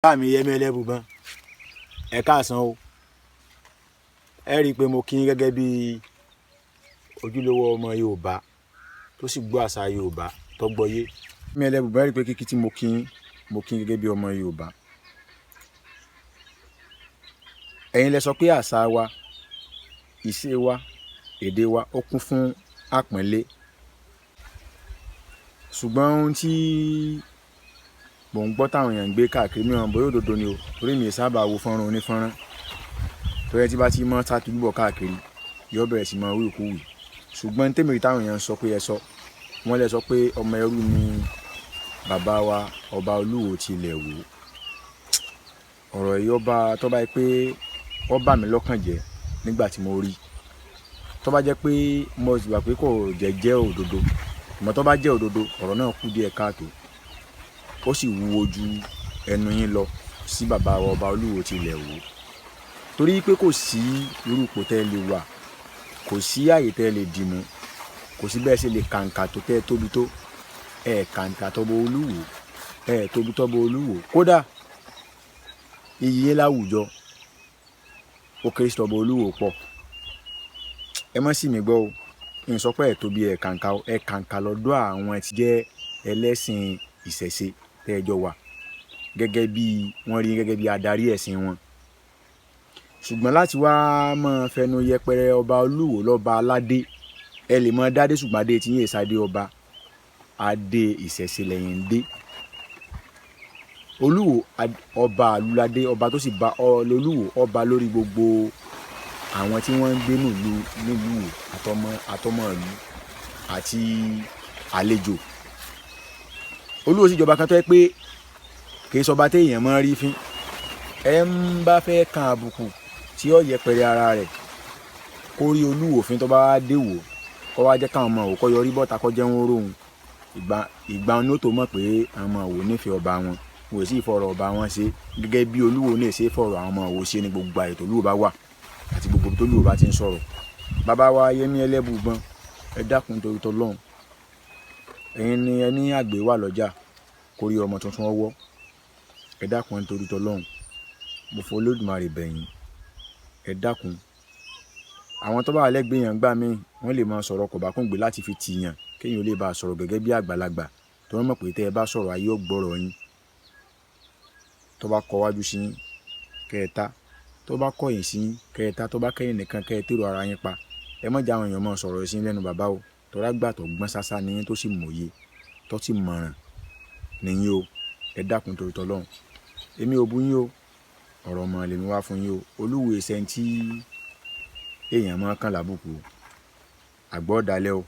Bàbá mi Yẹmí Ẹlẹ́buìbọn, ẹ káàsán o. Ẹ rí i pé mo kí yín gẹ́gẹ́ bí ojúlówó ọmọ Yorùbá tó sì gbọ́ àṣà Yorùbá tó gbọ́yé. Yẹmí Ẹlẹ́buìbọn, ẹ rí i pé kíkí tí mo kí yín, mo kí yín gẹ́gẹ́ bí ọmọ Yorùbá. Ẹ̀yin lẹ sọ pé àṣà wa, ìṣe wa, èdè wa ó kún fún àpọ́nlé. Ṣùgbọ́n ohun tí mò ń gbọ́ táwọn èèyàn ń gbé káàkiri, mi ò mọ̀ bóyá òdodo ni o, torí mi ì sábà wo fọ́nrán onífọ́nrán. Torí ẹni tí bá ti mọ́ sátúbọ̀ káàkiri yóò bẹ̀rẹ̀ sí máa wí ìkúwì. Ṣùgbọ́n tèmi rí táwọn èèyàn ń sọ pé ẹ sọ, wọ́n lẹ sọ pé ọmọ ẹrú ni bàbá wa ọba Olúwo ti ilẹ̀ Ìwó. Ọ̀rọ̀ yìí ọba tó bá jẹ́ pé ó bà mí lọ́kàn jẹ́ nígbà tí mo rí. Tó bá jẹ́ pé mo sì gbà pé kò jẹ́ òdodo, àmọ́ tó bá jẹ́ òdodo, ọ̀rọ̀ náà kú díẹ̀ káàtó. Ó sì wúwo ju ẹnu yín lọ sí bàbá wa ọba Olúwo ti ilẹ̀ Ìwó. Torí pé kò sí irú ipò tẹ́ ẹ lè wà, kò sí ààyè tẹ́ ẹ lè dìmú, kò sí bẹ́ẹ̀ ṣe lè kàǹkà tó tẹ́ ẹ tóbi tó. Ẹ kàǹkà tọ́ba Olúwo, ẹ tóbi tọ́ba Olúwo. Kódà iyì yín láwùjọ ó kéré sí tọ́ba Olúwo pọ̀. Ẹ má sì mí gbọ́ o. N sọ pé ẹ tóbi, ẹ kàǹkà o, ẹ kàǹkà lọ́dọ̀ àwọn tí jẹ́ ẹlẹ́sìn ìṣẹ̀ṣe tẹ́ ẹ jọ wà, gẹ́gẹ́ bí wọ́n rí gẹ́gẹ́ bí adarí ẹ̀sìn wọn. Ṣùgbọ́n láti wá máa fẹnu yẹpẹrẹ ọba Olúwo lọ́ba aládé, ẹ lè mọ dádé, ṣùgbọ́n adé tí yín èsàdé ọba, adé ìṣẹ̀ṣe lẹ́yìn ń dé. Olúwo ọba àlùládé, ọba tó sì ba Olúwo ọba lórí gbogbo àwọn tí wọ́n ń gbé nílùú nílùú àtọmọ àtọmọ ìlú àti àlejò. Olúwo sì jọba kan tó yẹ pé kì í sọba téèyàn máa rí fín. Ẹ ń bá fẹ́ kan àbùkù tí ó yẹpẹrẹ ara rẹ̀ kó rí Olúwo fín, tó bá wá dé wò, kó wá jẹ́ káwọn ọmọ òwò kó yọrí bọ́ta kó jẹ́ wọ́n róhun. Ìgbà ní ó tó mọ̀ pé àwọn ọmọ òwò nífẹ̀ẹ́ ọba wọn, wọn ò sì fọ̀rọ̀ ọba wọn ṣe gẹ́gẹ́ bí Olúwo ní ṣe fọ̀rọ̀ àwọn ọmọ òwò ṣe ní gbogbo àyè tó Olúwo bá wà àti gbogbo tó Olúwo bá ti ń sọ̀rọ̀. Bàbá wa Yẹmí Ẹlẹ́buìbọn, ẹ dákun torí t'Ọlọ́run. Ẹ̀yin ni ẹ ní àgbẹ̀ wà lọ́jà kó rí ọmọ tuntun ọwọ́. Ẹ dákun torí t'Ọlọ́run. Mo fọ Olódùmarè bẹ̀ yín. Ẹ dákun. Àwọn tó bá wà lẹ́gbẹ̀ẹ́ èèyàn gbà mí, wọ́n lè máa sọ̀rọ̀ kòbákùngbé láti fi tì yàn kéèyàn lè bá sọ̀rọ̀ gẹ́gẹ́ bí àgbàlagbà tó wọ́n mọ̀ pé tẹ́ ẹ bá sọ̀rọ̀ ayé ó gbọ́rọ̀ yín. Tó bá kọ wájú sí yín, kẹ́ ẹ ta. Tó bá kọ̀yìn sí yín, kẹ́ ẹ ta. Tó bá kẹ́yìn nìkan, kẹ́ ẹ tèrò ara yín pa. Ẹ má jẹ́ àwọn èèyàn máa sọ̀rọ̀ sí yín lẹ́nu bàbá o. Torí àgbà tó gbọ́n ṣáṣá ni yín tó sì mòye, tó sì mọ̀ràn ni yín o. Ẹ dákun torí t'Ọlọ́run. Èmi ò bú yín o. Ọ̀rọ̀ ọmọ lèmi wá fún yín o. Olúwo ìṣẹ́ tí èèyàn máa kàn lábùkù o. Àgbọ̀ ọ̀dàlẹ̀ o.